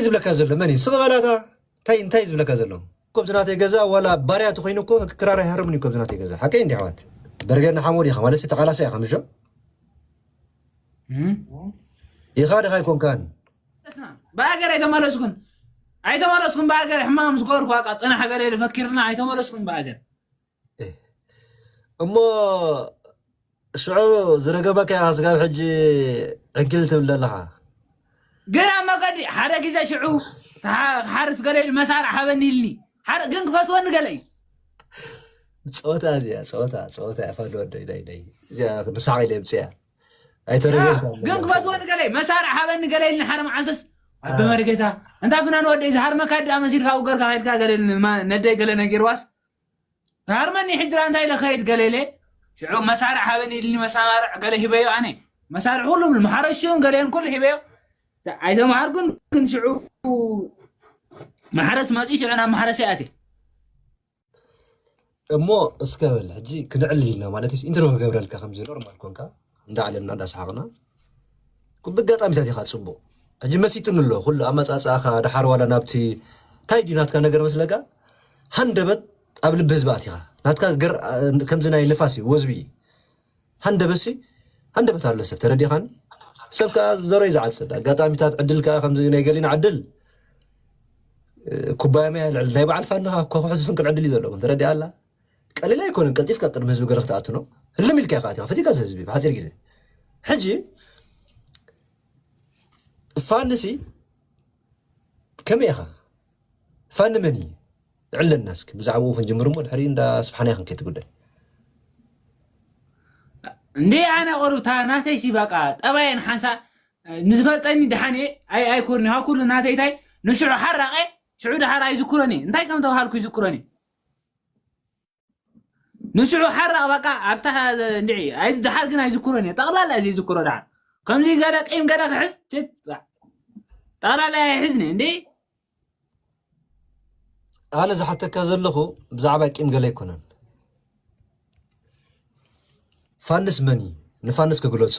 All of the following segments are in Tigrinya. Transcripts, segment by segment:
ዝብለካ ዘሎ መን እዩ? ስቕ በላታ። እንታይ እንታይ ዝብለካ ዘሎ? ኮብዚ ናተይ ገዛ ዋላ ባርያ ተኮይኑ እኮ ክራር ኣይሃርምን እዩ። ኮብዚ ናተይ ገዛ ሓቀይ እንዲ ኣሕዋት፣ በርገና ሓሞድ ኢኻ ማለት ተቃላሳይ ኢኻ ምሾ ኢኻ ድኻ ኣይኮንካን። ብሃገር ኣይተመለስኩን ኣይተመለስኩን ብሃገር ሕማም ምስ ገበርኩ በቃ ፅናሕ ገለ ኢሉ ፈኪርና ኣይተመለስኩን ብሃገር። እሞ ሽዑ ዝረገመካ ኢኻ ስጋብ ሕጂ ዕንክል ትብል ዘለኻ። ግን ኣብ መገዲ ሓደ ግዜ ሽዑ ተሓ- ክሓርስ ገለ ኢሉ መሳርዕ ሃበኒ ኢልኒ። ሓደ ግን ክፈትወኒ ገለ እዩ። ፀወታ እዚኣ ፀወታ ፀወታ እያ ፋኒ ወደይ ናይ ናይ እዚኣ ንስሓቅ ኢለ የምፅያ ኣይተረገ ግን ክፈትወኒ ገለ እዩ። መሳርዕ ሃበኒ ገለ ኢልኒ ሓደ መዓልትስ ኣበ መርጌታ እንታ ፍናን ወደይ ዝሃርመካ ድኣ መሲልካ ውገርካ ከድካ ገለ ኢልኒ። ማ- ነደይ ገለ ነጊርዋስ ሃርመኒ ሕጅራ እንታይ ኢለ ከይድ ገለ ኢለ ሽዑ መሳርዕ ሃበኒ ኢልኒ። መሳርዕ ገለ ሂበዮ ኣነ መሳርዕ ኩሉም መሓረሽን ገሌን ኩሉ ሂበዮ። ኣይተምሃርኩን ግን ሽዑ ማሕረስ መፂ ሽዑ ናብ ማሕረስ ይኣትየ። እሞ እስከ በል ሕጂ ክንዕልል ኢልና ማለት ኢንተርቪው ክገብረልካ ከምዚ ኖርማል ኮንካ እንዳዕለልና እንዳሰሓቕና ብጋጣሚታት ኢኻ ፅቡቕ ሕጂ መሲትኒ ኣሎ ኩሉ ኣመፃፅኣኻ ድሓር ዋላ ናብቲ እንታይ ድዩ ናትካ ነገር መስለካ ሃንደበት ኣብ ልቢ ህዝቢ ኣቲኻ ናትካ ገር ከምዚ ናይ ንፋስ እዩ ወዝቢ እዩ ሃንደበሲ ሃንደበት ኣሎ ሰብ ተረዲኻኒ ሰብ ከዓ ዘሮ እዩ ዝዓፅድ ኣጋጣሚታት ዕድል ከዓ ከምዚ ናይ ገሊና ዕድል ኩባያ ማይ ልዕል ናይ በዓል ፋንኻ ኮኹ ዝፍንቅል ዕድል እዩ ዘለኩም ተረዲኣ ኣላ ቀሊል ኣይኮነን ቀልጢፍካ ቅድሚ ህዝቢ ገለ ክትኣትኖ ህልም ኢልካ ኢኻ ኣቲኻ ፈቲካ ህዝቢ ብሓፂር ግዜ ሕጂ ፋንሲ ከመይ ኢኻ ፋኒ መን እዩ ዕለና እስኪ ብዛዕባኡ ክንጅምር እሞ ድሕሪ እንዳ ስፍሓና ይኽን ከይትጉዳይ እንዴ ኣነ ቆሩብ ታ ናተይ ሲ በቃ ጠባየን ሓንሳ ንዝፈልጠኒ ድሓን እየ ኣይ ኣይኮርኒ ካብ ኩሉ ናተይ ታይ ንሽዑ ሓራቐ ሽዑ ድሓር ኣይዝክሮን እየ እንታይ ከም ተባሃልኩ ይዝክሮን እየ ንሽዑ ሓራቕ በቃ ኣብታ እንድዒ ኣይ ድሓር ግን ኣይዝክሮን እየ ጠቕላላ እየ ዘይዝክሮ ድሓር ከምዚ ገለ ቂም ገለ ክሕዝ ችት ጠቕላላ ኣይሕዝኒ እንዴ ኣነ ዝሓተካ ዘለኹ ብዛዕባ ቂም ገለ ኣይኮነን ፋንስ መን እዩ ንፋንስ ክግለፆ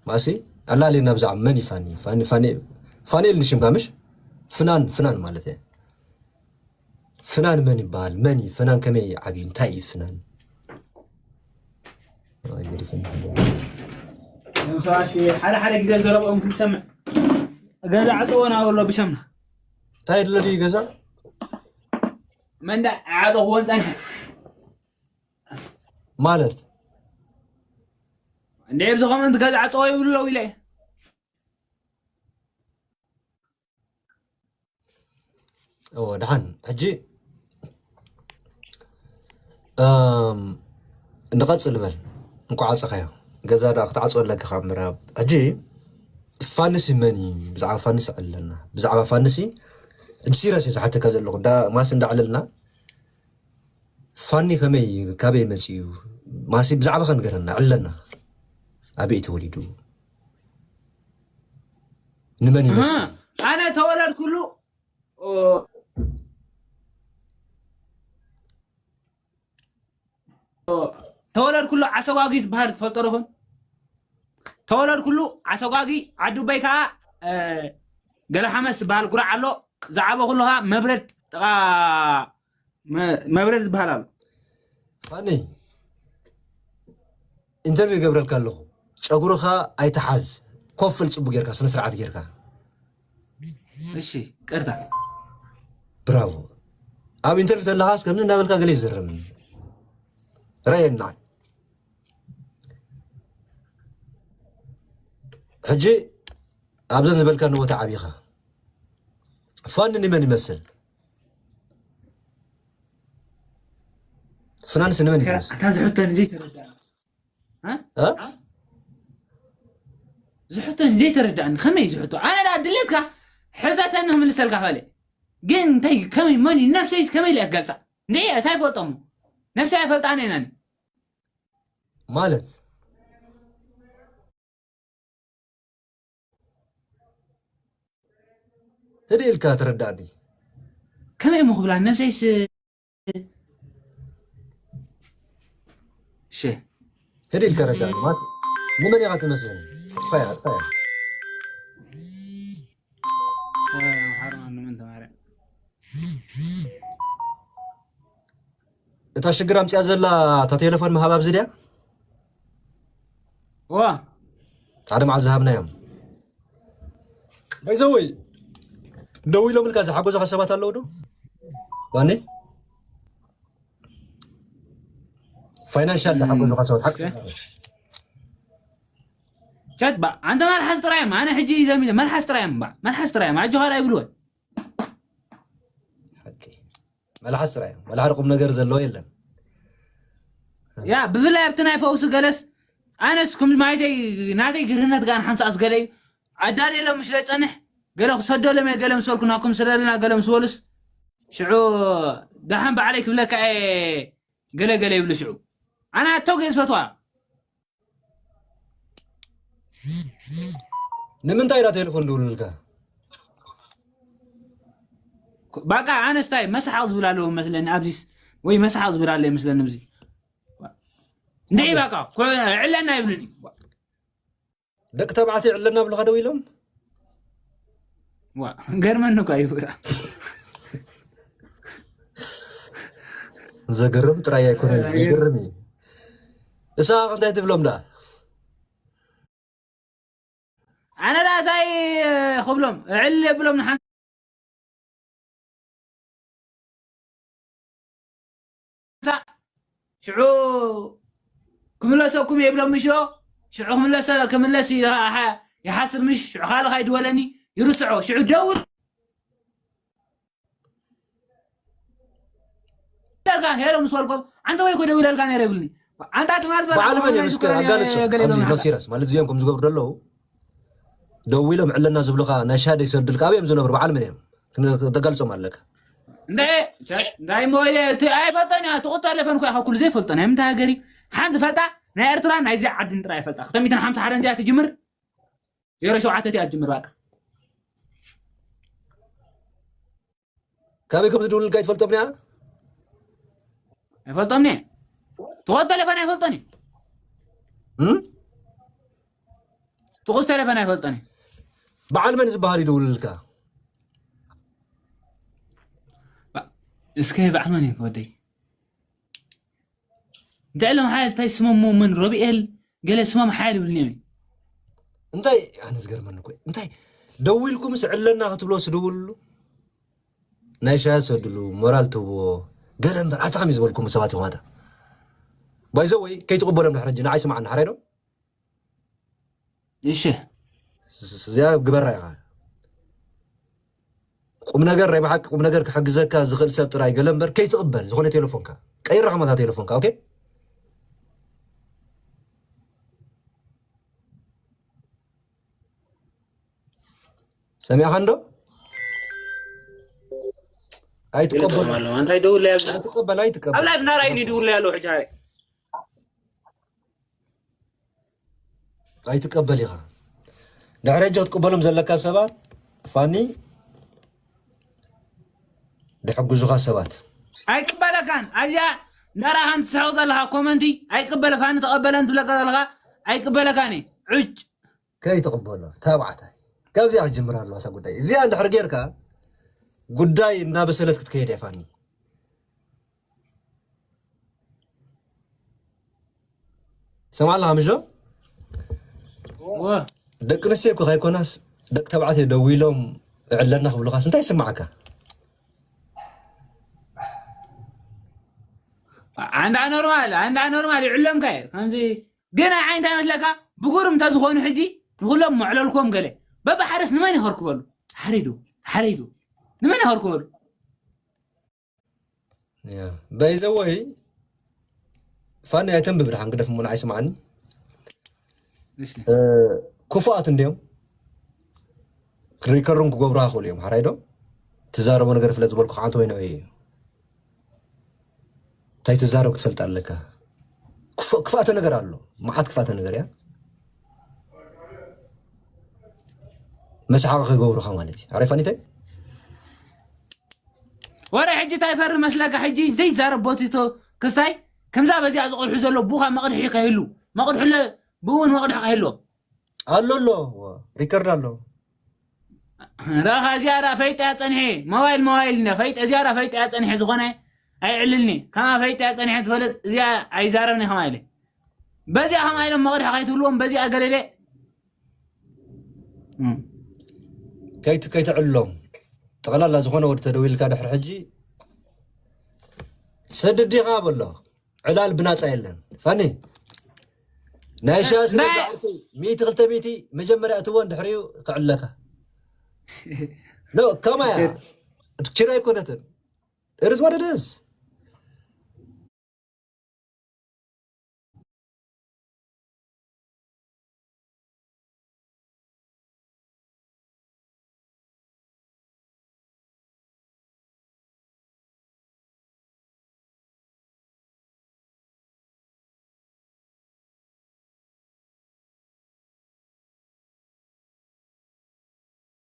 ማእሲ ኣላለና ብዛዕባ መን እዩ ፋኒ ፋኒ ፋኒ ፋኒኤል ንሽምካ ምሽ ፍናን ፍናን ማለት እየ ፍናን መን ይበሃል መን እዩ ፍናን ከመይ እዩ ዓብዩ እንታይ እዩ ፍናን ሓደ ሓደ ግዜ ዘረብኦም ክንሰምዕ ገዛ ዓፀወና በሎ ብሸምና እንታይ ድለ ድዩ ገዛ መንዳ ዓፀኽዎን ፀንሐ ማለት እንደ ብዚ ኮመንት ገዛ ዓፀወ ይብሉ ለው ኢለ እዎ ደሓን ሕጂ ንቐፅል በል እንኳ ዓፀኻዮ ገዛ ዳ ክትዓፅወ ኣለካ ካብ ምራብ ሕጂ ፋንሲ መን እዩ ብዛዕባ ፋንሲ ኣለና ብዛዕባ ፋንሲ ሕጂ ሲረስ እየ ዝሓተካ ዘለኹ ማስ እንዳዕለልና ፋኒ ከመይ እዩ ካበይ መፂኡ ማሲ ብዛዕባ ከንገረና ዕለና ኣበይ ተወሊዱ ንመን ይመስል ኣነ ተወለድኩሉ ተወለድኩሉ ዓሰጓጊ ዝበሃል ትፈልጦ ዶ ኹን ተወለድኩሉ ዓሰጓጊ ዓዱበይ ከዓ ገለ ሓመስ ዝበሃል ጉራዕ ኣሎ ዝዓበ ኩሉ ከዓ መብረድ ጥቃ መብረድ ዝበሃል ኣሎ ፋኒ ኢንተርቪው ይገብረልካ ኣለኹ ጨጉርኻ ኣይትሓዝ ኮፍል ፅቡ ጌርካ ስነ ስርዓት ጌርካ እሺ ቅርታ ብራቮ ኣብ ኢንተርቪው ተለኻስ ከምዚ እንዳበልካ ገለ ይዝረብኒ ረየና ሕጂ ኣብዘን ዝበልካ ንቦታ ዓቢኻ ፋኒ ንመን ይመስል ፍናንስ ንመን ይመስል እታ ዝሕተኒ ዘይተረዳእ ዝሕተኒ ዘይተረዳእኒ ከመይ ዝሕቶ ኣነ ዳ ድሌትካ ሕተተኒ ክምልሰልካ ኸለ ግን እንታይ ከመይ መን ነብሰይስ ከመይ ኢለ ገልፃ እንደ እንታይ ፈልጦሞ ነብሰይ ኣይፈልጣን ኢና ማለት ህደ ኢልካ ተረዳእኒ ከመይ እሞ ክብላ ነብሰይስ ሸ ህደ ኢልካ ረዳእኒ ማለት ንመን ኢኻ ትመስል ጥፋያ ጥፋያ እታ ሽግር ኣምፅያ ዘላ እታ ቴሌፎን ምሃብ ኣብዚ ድያ? ዋ ሓደ መዓልቲ ዝሃብናዮም። ባይዘወይ ደው ኢሎም ኢልካ ዝሓገዙኻ ሰባት ኣለዉ ዶ? ዋኒ ፋይናንሻል ዝሓገዙኻ ሰባት ሓቂ ቻት ባ ኣንተ መልሓስ ጥራይ እማ ኣነ ሕጂ ዘሚለ መልሓስ ጥራይ እማ መልሓስ ጥራይ እማ ኣጆኻ ዳ ይብልወ ሓቂ መልሓስ ጥራይ እዮም። ወላ ሓደ ቁም ነገር ዘለዎ የለን። ያ ብፍላይ ኣብቲ ናይ ፈውሲ ገለስ ኣነስ ከም ማይተይ ናተይ ግርህነት ጋር ሓንሳእስ ገለ እዩ ኣዳልየሎም ምሽ ዘይፀንሕ ገለ ክሰደሎም እየ ገለ ምስ በልኩ ናኩም ስደልና ገለ ምስ በሉስ ሽዑ ደሓን ባዕለይ ክብለካ እየ ገለ ገለ ይብሉ ሽዑ ኣነ ኣቶ ገ ዝፈትዋ ንምንታይ ዳ ቴሌፎን ድውልልካ? ባቃ ኣነስታይ መሳሓቅ ዝብል ኣለዎ መስለኒ ኣብዚስ ወይ መሳሓቅ ዝብል ኣሎ ይመስለኒ ኣብዚ እንደ ባቃ ኮ- ዕለና ይብሉኒ ደቂ ተባዕትዮ ዕለና ብልኻ ደው ኢሎም ዋ ገርመኒ እኮ እዩ ዘገርም ጥራይ ኣይኮነ ዘገርም እዩ። እሳ እንታይ ትብሎም ዳ ኣነ ዳ እንታይ ክብሎም ዕል የብሎም ንሓንሳ ሽዑ ክምለሰኩም የብሎም ምሽ ሽዑ ክምለሰ ክምለስ ይሓስብ ምሽ ሽዑ ካልኻ ይድወለኒ ይርስዖ ሽዑ ደውል ደልካ ሄሎ ምስ በልኮም ኣንተ ወይ ኮ ደውለልካ ነረ ይብልኒ ኣንታ ትማል ዝበልካ በዓል መን ኮሮና እዮም እስከ ይዝክረኒ ኣጋልጾ ገለ ኣብዚ ይብለና ኖ ሲሪየስ ማለት እዚኦም ከም ዝገብሩ ዘለዉ ደው ኢሎም ዕለና ዝብሉኻ ናይ ሻደ ይሰዱልካ ኣበይ እዮም ዝነብሩ በዓል መን እዮም ተጋልጾም ኣለካ እንደ እንዳይ ሞይደ እቲ ኣይፈልጦን እያ ትቑ ተለፈን ኮ ካብ ኩሉ ዘይፈልጦ ናይ ምንታይ ሃገር እዩ ሓንቲ ፈልጣ ናይ ኤርትራ ናይዚ ዓድን ጥራይ ፈልጣ ክተሚትን ሓምሳ ሓደ እንዚኣ ትጅምር ዜሮ ሸውዓተ እቲኣ ትጅምር ባቃ ካበይ ከም ዝድውልልካ ይትፈልጦም ያ ኣይፈልጦም ነ ትቑ ተለፈን ኣይፈልጦን እዩ እም? ጥቑስ ተለፈን ኣይፈልጦን እዩ በዓል መን ዝበሃል ይድውልልካ እስከ በዓል መን እዩ ወደይ እንታይ ኢሎም ሓይል እንታይ ስሞም ምን ሮቢኤል ገለ ስሞም ሓይል ይብልኒ እዮም እንታይ ኣነ ዝገርመኒ እኮ እንታይ ደዊልኩምስ ዕለና ክትብሎ ስድውልሉ ናይ ሻሂ ሰድሉ ሞራል ትብዎ ገለ እምበር ኣታ ከመይ ዝበልኩም ሰባት ኢኹም ኣታ ባይዘ ወይ ከይትቕበሎም ድሕረጂ ንዓይ ስማዓኒ ሓራይ ዶ እሺ እዚኣ ግበራ ኢኻ ቁም ነገር ናይ ብሓቂ ቁም ነገር ክሕግዘካ ዝኽእል ሰብ ጥራይ ገለ እምበር ከይትቕበል ዝኾነ ቴሌፎንካ ቀይራ ከማታ ቴሌፎንካ ኦኬ ሰሚዕኻ እንዶ ኣይትቀበል እንታይ ደውል ኣብ ኣይትቀበል ኣይትቀበል ኣብ ላይፍ ናራይ ይድውል ያለው ሕጂ ኣይትቀበል ኢኻ ድሕሪ ሕጂ ክትቅበሎም ዘለካ ሰባት ፋኒ ድሕግዙኻ ሰባት ኣይቅበለካን ኣብዚኣ እንዳራኻን ትስሕቕ ዘለኻ ኮመንቲ ኣይቅበለ ፋኒ ተቐበለን ትብለካ ዘለኻ ኣይቅበለካን እዩ ዕጭ ከይትቕበሎ ተባዕታይ ካብዚኣ ክጅምር ኣለዋ እታ ጉዳይ እዚኣ እንድሕር ጌርካ ጉዳይ እናበሰለት ክትከይድ እያ ፋኒ ሰምዓ ኣለኻ ምሽ ዶ ወ- ደቂ ኣንስትዮ እኮ ከይኮናስ ደቂ ተባዕትዮ ደዊሎም እዕለና ክብሉኻስ እንታይ ይስማዓካ ኣንዳ ኖርማል ኣንዳ ኖርማል ይዕለምካ እየ ከምዚ ግን ዓይንታ መስለካ ብጉር እንተዝኾኑ ሕጂ ንኩሎም መዕለልኩም ገለ በብሓደስ ንመን ይኸርክበሉ ሓሪዱ ሓሪዱ ንመን ይኸርክበሉ በይዘወይ ፋኒ ኣይተንብብ ድሓን ግደፍ እሞ ንዓይ ስምዓኒ እሺ ክፉኣት እንዲዮም ሪከሩን ክገብሩ ክኽእሉ እዮም ሓራይ ዶ ትዛረቦ ነገር ፍለጥ ዝበልኩ ከዓንተ ወይ ንዑ እዩ እንታይ ትዛረብ ክትፈልጥ ኣለካ ክፍ- ክፍኣተ ነገር ኣሎ መዓት ክፍኣተ ነገር እያ መስሓቂ ክገብሩኻ ማለት እዩ ኣረ ፋኒተይ ወረ ሕጂ እንታይ ፈሪ መስለካ ሕጂ ዘይዛረብ ቦቲቶ ክስታይ ከምዛ በዚኣ ዝቆልሑ ዘሎ ብኡኻ መቕድሒ ከይህሉ መቕድሕለ ብእውን መቕድሒ ከይህልዎም ኣሎ ኣሎ ሪከርድ ኣሎ ረኻ እዚኣ ዳ ፈይጠያ ፀኒሐ ሞባይል ሞባይል እንደ ፈይጠ እዚኣ ዳ ፈይጠያ ፀኒሐ ዝኾነ ኣይዕልልኒ። ከማ ፈይጠያ ጸኒሐ ትፈልጥ፣ እዚኣ ኣይዛረብኒ ከማ ኢለ። በዚኣ ከማ ኢሎም መቕድሒ ከይትብልዎም፣ በዚኣ ገለለ። እም። ከይት-፣ ከይተዕልሎም። ጠቕላላ ዝኾነ ወዲ ተደዊልካ ድሕሪ ሕጂ፣ ሰድድ ዲኻ በሎ። ዕላል ብናጻ የለን። ፋኒ፣ ናይ ሻሂ ናይ ክልተ ዓርኩ፣ ሚእቲ ክልተ ሚእቲ መጀመርያ እትወን ድሕሪኡ ክዕለካ። ኖ፣ ከማያ። ችግር። ችግር ኣይኮነትን። It is what it is።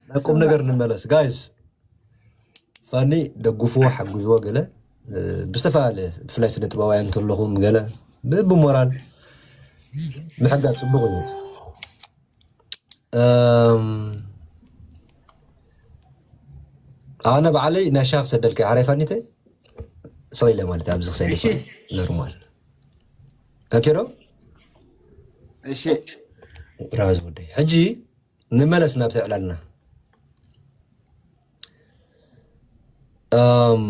ናብ ቁም ነገር ንመለስ ጋይስ። ፋኒ ደግፍዎ፣ ሓግዝዎ ገለ፣ እ፣ ብዝተፈላለየ፣ ብፍላይ ስነ ጥበባውያን እንተለኹም ገለ ብ-፣ ብሞራል ምሕጋዝ ጽቡቕ እዩ። እም፣ ኣነ ባዕለይ ናይ ሻሂ ክሰደልካ ሓራይ ፋኒተይ፣ ስቕ ኢለ ማለት ኣብዚ ክሰደልካ እሺ። ኖርማል። ኦኬ ዶ? እሺ። ራዝ ወደይ። ሕጂ ንመለስ ናብቲ ዕላልና። እም፣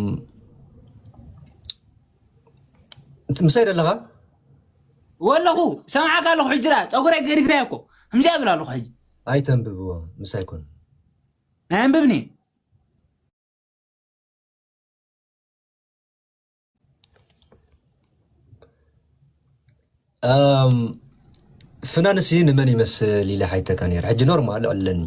ምሳይ ደለኻ? ወለኹ፣ ሰምዓካ ኣለኹ። ሕጂ ደኣ ጸጉረይ ገዲፈያ እኮ። ከምዚኣ እብል ኣለኹ ሕጂ። ኣይተንብብዎ፣ ምሳይ ኮን። ኣየንብብኒ። እም፣ ፍናንሲ ንመን ይመስል ኢለ ሓይተካ ነይረ። ሕጂ ኖርማል ኣለኒ።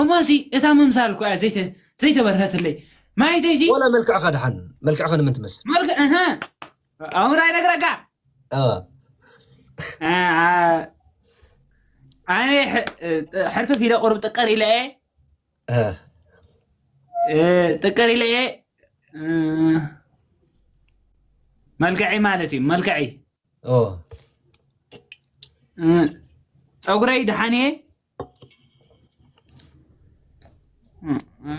እሞሲ እታ ምምሳል እኮ እያ ዘይተ-፣ ዘይተበርሀትለይ። ማይተይሲ ወላ መልክዕኻ ደሓን፣ መልክዕኻ ንመን ትመስል? መልክዕ፣ እህ። ኣምራ ይነግረካ። እ። እ፣ እ፣ ኣነ ሕ-፣ እ፣ ሕርፍፍ ኢለ ቁሩብ ጥቅር ኢለ እየ። እ። እ፣ ጥቅር ኢለ እየ። እ፣ መልክዐይ ማለት እዩ፣ መልክዐይ። ኦ። እ፣ ጸጉረይ ደሓን እየ። እ፣ እ፣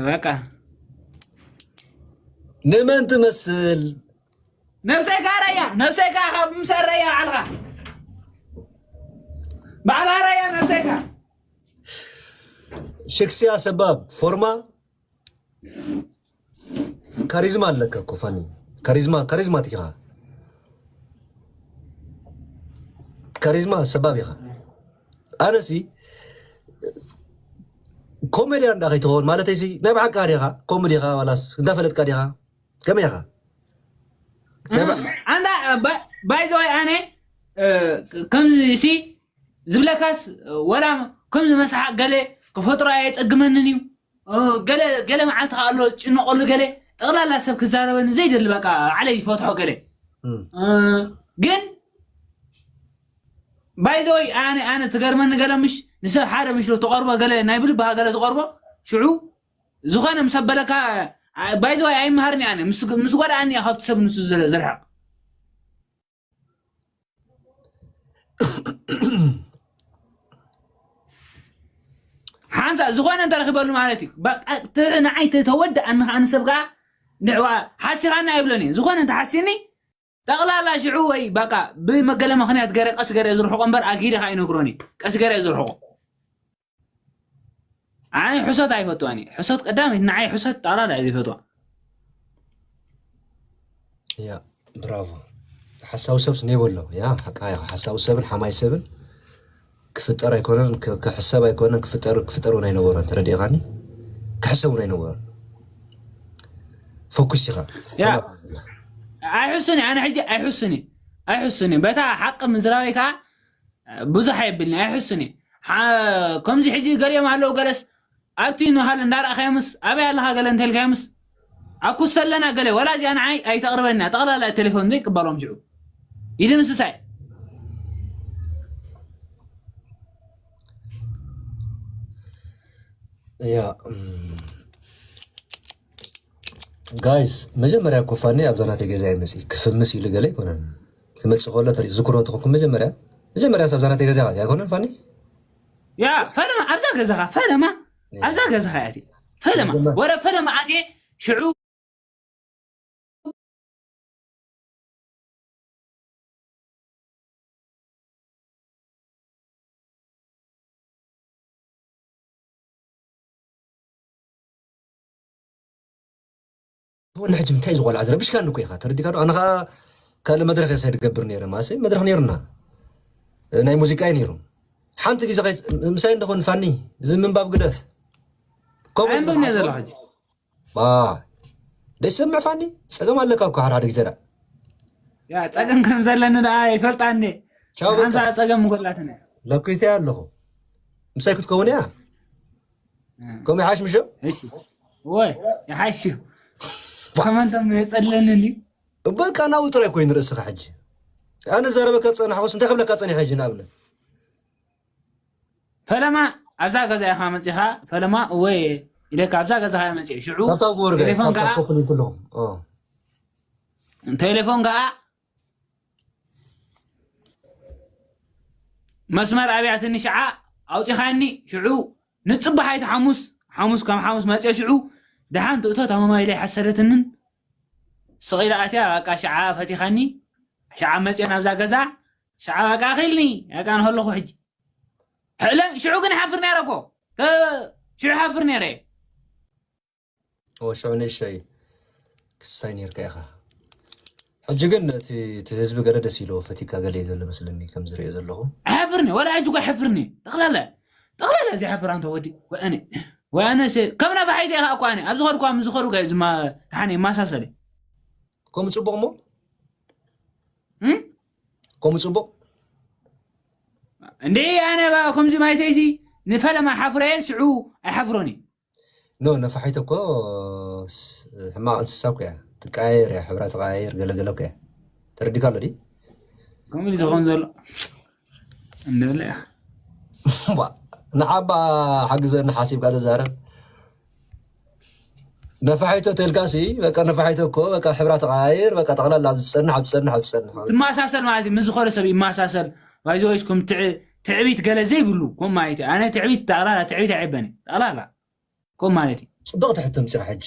በቃ። ንመን ትመስል? ነብሰይካ ረያ፣ ነብሰይካ ካብ ምሰል ረያ ባዕልኻ። ባዕልኻ ረያ ነብሰይካ። ሽክስያ ሰባብ ፎርማ ካሪዝማ ኣለካ እኮ ፋኒ። ካሪዝማ፣ ካሪዝማቲክ ኢኻ። ካሪዝማ ሰባብ ኢኻ። ኣነሲ ኮሜድያን ዳ ከይትኸውን ማለተይሲ ናይ ብሓቂ ዲኻ? ኮሜዲ ኢኻ ዋላስ እንዳፈለጥካ ዲኻ? ከመይ ኢኻ? ናይ ባ- ኣንዳ ባ-፣ ባይ ዘ ወይ ኣነ፣ እ፣ ከምዚ ሲ ዝብለካስ፣ ወላ ከምዚ መስሓቅ ገለ ክፈጥሮ ኣየጸግመንን እዩ። እ፣ ገለ፣ ገለ መዓልቲ ከኣ ኣሎ ዝጭነቀሉ ገለ፣ ጠቕላላ ሰብ ክዛረበኒ ዘይደሊ በቃ ዓለይ ይፈትሖ ገለ። እም። እ፣ ግን ባይ ዘ ወይ ኣነ፣ ኣነ ትገርመኒ ገለ ምሽ ንሰብ ሓደ ምሽ ተቐርቦ ገለ ናይ ብልብኻ ገለ ትቐርቦ ሽዑ ዝኾነ ምስ ኣበለካ፣ ኣ-፣ ባይ ዘ ወይ ኣይምሃርን እየ ኣነ። ምስ፣ ምስ ጎድኣኒ እየ ካብቲ ሰብ ንሱ ዘ-፣ ዘርሕቕ። ሓንሳእ ዝኾነ እንተረኺበሉ ማለት እዩ። በቃ፣ ተ-፣ ንዓይ ተ-፣ ተወድኣኒ ከኣ ንሰብ ከኣ ንዕዋ ሓሲኻኒ ኣይብሎን እየ። ዝኾነ እንተሓሲኒ፣ ጠቕላላ ሽዑ ወይ በቃ፣ ብመገለ ምኽንያት ገረ ቀስ ገረ ዝርሕቆ እምበር፣ ኣግሂደ ከኣ ኣይነግሮን እየ። ቀስ ገረ እየ ዝርሕቆ። ኣነ ሕሶት ኣይፈትዋን እየ። ሕሶት ቀዳመይቲ ንዓይ ሕሶት ጠቕላላ እየ ዘይፈትዋ። ያ፣ ብራቮ። ሓሳዊ ሰብስ ኔበሎ። ያ፣ ሓቃ እያ። ሓሳዊ ሰብን ሓማይ ሰብን ክፍጠር ኣይኮነን፣ ክ-፣ ክሕሰብ ኣይኮነን፣ ክፍጠር፣ ክፍጠር እውን ኣይነበሮን። ተረዲእኻኒ? ክሕሰብ እውን ኣይነበሮን። ፎኩስ ኢኻ። ያ። ኣይሕሱን እየ፣ ኣነ ሕጂ ኣይሕሱን እየ። ኣይሕሱን እየ። በታ ሓቂ ምዝራበይ ከኣ ብዙሕ ኣየብልኒ፣ ኣይሕሱን እየ። ሓ-፣ ከምዚ ሕጂ ገሊኦም ኣለዉ፣ ገለስ ኣብቲ ንሃለ እንዳረኣኻዮምስ፣ ኣበይ ኣለኻ ገለ እንተልካዮምስ፣ ኣብ ኩስቶ ኣለና ገለ፣ ወላ እዚኣ ንዓይ ኣይተቕርበና፣ ጠቕላላ ቴሌፎን ዘይቅበሎም ሽዑ። ይድምስሳይ። ያ፣ እም፣ ጋይስ፣ መጀመርያ እኮ ፋኒ ኣብዛ ናተይ ገዛ ይመጽእ፣ ክፍምስ ኢሉ ገለ ኣይኮነን። ክመጽእ ከሎ ተሪ-፣ ዝክሮ ተኾንኩም መጀመርያ፣ መጀመርያ ኣብዛ ናተይ ገዛ ኢኻ ኣትያ ኣይኮነን ፋኒ? ያ፣ ፈለማ ኣብዛ ገዛኻ፣ ፈለማ ያ። ኣብዛ ገዛኻ እያ ኣትየ። ፈለማ፣ ፈለማ። ወረ ፈለማ ኣትየ፣ ሽዑ ወኒ ሕጂ እንታይ ዝቆልዓ ዝረብሽካኒ እኮ ኢኻ፣ ተረዲካ ዶ? ኣነ ኸዓ ካልእ መድረኽ እየ ሳይድ ገብር ነይረ፣ ማለሰይ መድረኽ ነይሩና፣ እ፣ ናይ ሙዚቃ እዩ ነይሩ። ሓንቲ ግዜ ኸይ-፣ ምሳይ እንደኾን ፋኒ፣ እዚ ምንባብ ግደፍ። ከምኡ ኣይንበብን እየ ዘለኹ ሕጂ። ባ፣ ደይሰምዕ ፋኒ፣ ጸገም ኣለካ እኮ ሓደ ሓደ ግዜ ደኣ። ያ፣ ጸገም ከም ዘለኒ ደኣ ይፈልጣ እንዴ? ቻው፣ በቃ። ሓንሳእ ጸገም ምጎላትኒ። ለኩይተይ ኣለኹ። ምሳይ ክትከውን እያ? እ። ከምኡ ይሓሽ ምሸ? እሺ። ወይ፣ ይሓሽ። ባ- ከመንቶም የጸለኒ እንድዩ። በቃ ናብኡ ጥራይ ኮይኑ ርእስኻ ሕጂ። ኣነ ዘረበካ ጸናሕኩስ እንታይ ክብለካ ጸኒሐ ሕጂ ንኣብነት? ፈለማ ኣብዛ ገዛ ኢኻ መጺኻ፣ ፈለማ እወ ኢለካ ኣብዛ ገዛ ኢኻ መጺአ። ሽዑ ካብታ ክወርደ፣ ቴሌፎን ካብታ ከኣ ኮፕሊንግ ኩለኹም። ኦ። ቴሌፎን ከኣ መስመር ኣብያትኒ ሽዓ ኣውጺኻኒ። ሽዑ ንጽባሕ ኣይተ ሓሙስ፣ ሓሙስ ከም ሓሙስ መጺአ። ሽዑ ደሓን ትእቶ ታማማይ ኢለ ሓሰደትንን ስቕ ኢላ ኣትያ። በቃ ሽዓ ፈቲኻኒ። ሽዓ መጺአ ናብዛ ገዛ። ሽዓ በቃ ኣኺልኒ። በቃ ንኸለኹ ሕጂ። ሕለም ሽዑ ግን ይሓፍር ነይረ እኮ። ተ-፣ ሽዑ ይሓፍር ነይረ። ኦ፣ ሽዑ ንእሽተይ ክስታይ ነይርካ ኢኻ። ሕጂ ግን እቲ፣ እቲ ህዝቢ ገለ ደስ ኢልዎ ፈቲካ ገለ እዩ ዘሎ መስለኒ ከም ዝሪኦ ዘለኹ። ኣይሓፍርኒ፣ ወላ ሕጂ እኮ ኣይሓፍርኒ። ጠቕላላ፣ ጠቕላላ ዘይሓፍር ኣንተ ወዲ። ወኣነ፣ ወኣነ ሰ-፣ ከም ነፋሒቶ ኢኻ እኮ ኣነ። ኣብ ዝኸድኳ፣ ምስ ዝኸዱ ከ ዝማ-፣ ተሓነ ይመሳሰል እዩ። ከምኡ ጽቡቕ እሞ? እም? ከምኡ ጽቡቕ? እንዴ ኣነ ባ-፣ ከምዚ ማይተይሲ ንፈለማ ሓፍረ እየ፣ ሽዑ ኣይሓፍሮን እዩ። ኖ፣ ነፋሒቶ እኮ ስ-፣ ሕማቕ እንስሳ እኮ እያ። ትቀያየር እያ፣ ሕብራ ትቀያየር፣ ገለ ገለ እኮ እያ። ተረዲካ ኣሎ ድዩ? ከምኡ እዩ ዝኸውን ዘሎ። እንድለ እያ። ባ፣ ንዓባ ሓግዘኒ ሓሲብካ ተዛረብ። ነፋሒቶ ተልካሲ፣ በቃ ነፋሒቶ እኮ፣ በቃ ሕብራ ትቀያየር፣ በቃ ጠቕላላ ኣብ ዝጸንሕ፣ ኣብ ዝጸንሕ፣ ኣብ ዝጸንሕ። ትመሳሰል ማለት እዩ፣ ምስ ዝኾነ ሰብ ይመሳሰል። ባይዘወይስ ከም ትዕ-፣ ትዕቢት ገለ ዘይብሉ፣ ከም ማለት እዩ። ኣነ ትዕቢት፣ ጠቕላላ ትዕቢት ኣይዕበኒ። ጠቕላላ። ከም ማለት እዩ። ጽብቕቲ ሕቶ ኣምጺኻ ሕጂ።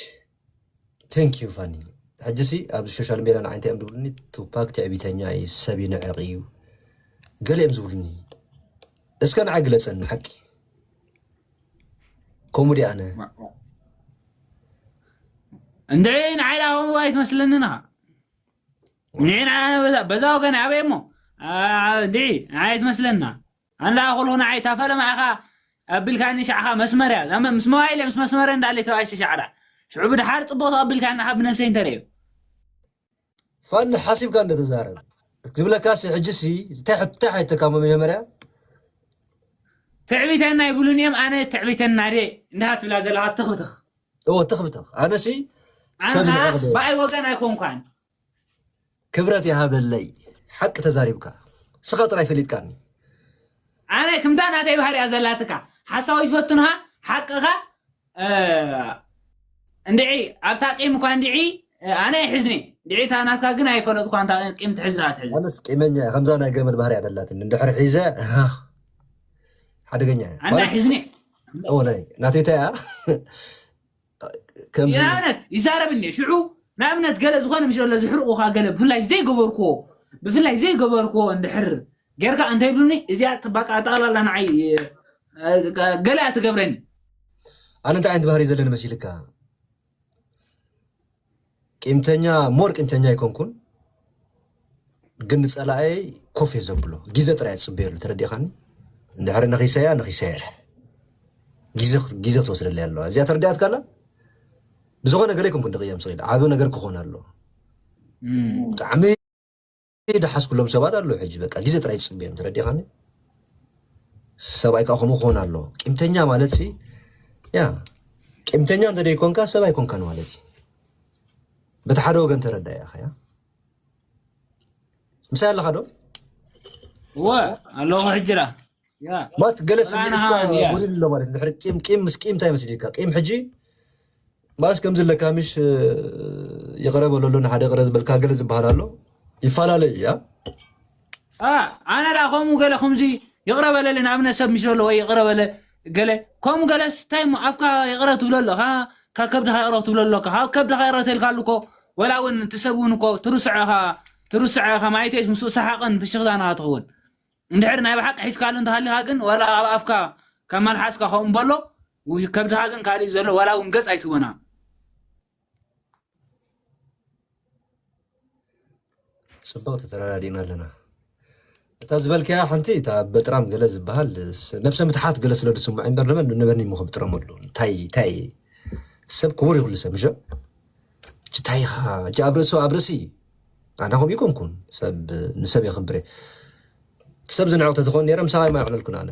Thank you ፋኒ። ሕጂሲ ኣብዚ ሶሻል ሜድያ ንዓይ እንታይ እዮም ዝብሉኒ? ቱፓክ ትዕቢተኛ እዩ፣ ሰብ ይንዕቕ እዩ፣ ገለ እዮም ዝብሉኒ። እስከ ንዓይ ግለጸኒ ሓቂ። ከምኡ ድየ ኣነ? እንድዒ ንዓይ ደኣ ከምኡ ኣይትመስለንን ኢኻ። እንድዒ ንዓ-፣ በዛ፣ በዛ ወገን ኣበይ እሞ? ኣ-፣ እንድዒ ንዓይ ኣይትመስለና። ኣንዳ ኩሉ ንዓይ እታ ፈለማ ኢኻ ኣቢልካኒ ሻዕኻ መስመር እያ። እዛ መ-፣ ምስ ሞባይል ምስ መስመር እንዳለ ተባይሲ ሻዕዳ። ሽዑ ብድሓር ጽቡቕ ተቐቢልካኒ ኢኻ ብነብሰይ እንተርእዩ። ፋኒ ሓሲብካ እንደ ተዛረብ። ዝብለካሲ ሕጂሲ እንታይ ሕቶ፣ እንታይ ሓይተካ እሞ መጀመርያ? ትዕቢተና ይብሉኒ እዮም፣ ኣነ ትዕቢተና ድየ እንዳ ትብላ ዘለኻ ትኽብትኽ። እዎ፣ ትኽብትኽ። ኣነሲ ኣንታ ሰብ ንዕቕ ድየ? ብኣይ ወገን ኣይኮንኳን። ክብረት ይሃበለይ። ሓቂ ተዛሪብካ። ንስኻ ጥራይ ፈሊጥካኒ። ኣነ ክምታ ናተይ ባህሪ እያ ዘላትካ። ሓሳዊ ይፈትንኻ፣ ሓቅኻ፣ እ፣ እንድዒ፣ ኣብታ ቂም እኳ እንድዒ፣ እ፣ ኣነ ኣይሕዝኒ። እንድዒ እታ ናትካ ግን ኣይፈለጥኳ፣ እንታ ቂም ትሕዝ ደኣ ትሕዝ። ኣነስ ቂመኛ እየ፣ ከምዛ ናይ ገመል ባህሪ እያ ደላትኒ። እንድሕር ሒዘ፣ ኣህ፣ ሓደገኛ እየ። ኣነ ማለት ኣይሕዝኒ። እዎ፣ ናይ፣ ናተይ እንታይ እያ? ከምዚ ንኣብነት ይዛረብ እንዴ? ሽዑ ንኣብነት ገለ ዝኾነ ምስ ዘሎ ዝሕርቑኻ ገለ ብፍላይ ዘይገበርክዎ፣ ብፍላይ ዘይገበርክዎ እንድሕር ጌርካ እንታይ ይብሉኒ? እዚኣ በቃ ጠቕላላ ንዓይ፣ እ፣ ገለ እያ ትገብረኒ። ኣነ እንታይ ዓይነት ባህሪ ዘለኒ መሲልካ? ቂምተኛ፣ ሞር ቂምተኛ ኣይኮንኩን፣ ግን ንጸላኣየይ ኮፍ እየ ዘብሎ። ግዜ ጥራይ እየ ዝጽበየሉ፣ ተረዲእካኒ? እንድሕሪ ነኺሰያ፣ ነኺሰያ። ግዜ፣ ግዜ ክትወስደለይ ኣለዋ። እዚኣ ተረዲኣትካ ኣላ? ብዝኾነ ገለ ኣይኮንኩን ድቕየም ስቕ ኢለ። ዓቢ ነገር ክኾን ኣለዎ። እም። ብጣዕሚ ደሓስኩሎም ሰባት ኣለዉ ሕጂ። በቃ ግዜ ጥራይ ዝጽበዮም፣ ተረዲእካኒ? ሰብኣይ ከኣ ከምኡ ክኾን ኣለዎ። ቂምተኛ ማለትሲ፣ ያ፣ ቂምተኛ እንተ ደይኮንካ ሰብ ኣይኮንካን ማለት እዩ። በቲ ሓደ ወገን ተረዳእ ኢኻ፣ ያ። ምሳይ ኣለኻ ዶ? እወ፣ ኣለኹ ሕጂ ደኣ። ያ። ማለት ገለ ወላ ስምዒት ኣነ እኮ ኸማን፣ ያ። ጎዲሉ ኣሎ ማለት፣ እንድሕሪ ቂም፣ ቂም ምስ ቂም እንታይ መስልካ? ቂም ሕጂ ማለት ከምዚ ኣለካ፣ ምሽ፣ እ፣ ይቕረ በለሉ፣ ንሓደ ይቕረ ዝበልካ ገለ ዝበሃል ኣሎ። ይፈላለ እዩ፣ ያ። ኣ፣ ኣነ ደኣ ከምኡ ገለ ከምዚ ይቕረ በለለይ፣ ንኣብነት ሰብ ምስ በሎ ወይ ይቕረ በለ ገለ፣ ከምኡ ገለስ እንታይ እሞ ኣፍካ ይቕረ ትብሎ ኣለኻ፣ ካብ ከብድኻ ይቕረ ትብሎ ኣለካ። ካብ ከብድኻ ይቕረ ተልካሉ እኮ፣ ወላ እውን እቲ ሰብ እውን እኮ ትርስዖ ኢኻ፣ ትርስዖ ኢኻ፣ ማለተይስ ምስኡ ሰሓቕን ፍሽኽታን ኢኻ ትኸውን። እንድሕር ናይ ብሓቂ ሒዝካሉ እንተሃሊኻ ግን፣ ዋላ ኣብ ኣፍካ ካብ መልሓስካ ከምኡ በሎ፣ ውሽ-፣ ከብድኻ ግን ካልእ እዩ ዘሎ፣ ዋላ እውን ገጽ ኣይትህቦን ኢኻ። ጽብቕቲ ተረዳዲእና ኣለና። እታ ዝበልካያ ሓንቲ እታ በጥራም ገለ ዝበሃል ነብሰ ምትሓት ገለ ስለ ዝስምዖ እምበር ንመን ንበኒ እሞ ክብጥረመሉ እንታይ እንታይ ሰብ ክቡር ይኹሉ ሰብ ምሸ እንታይ ኢኻ እጂ ኣብ ርእሱ ኣብ ርእሲ ኣነ ከምኡ ይኮንኩን ሰብ ንሰብ የኽብረ ሰብ ዝንዕቕ ተትኾን ነይረ ምሳኻ የማይዕለልኩን ኣነ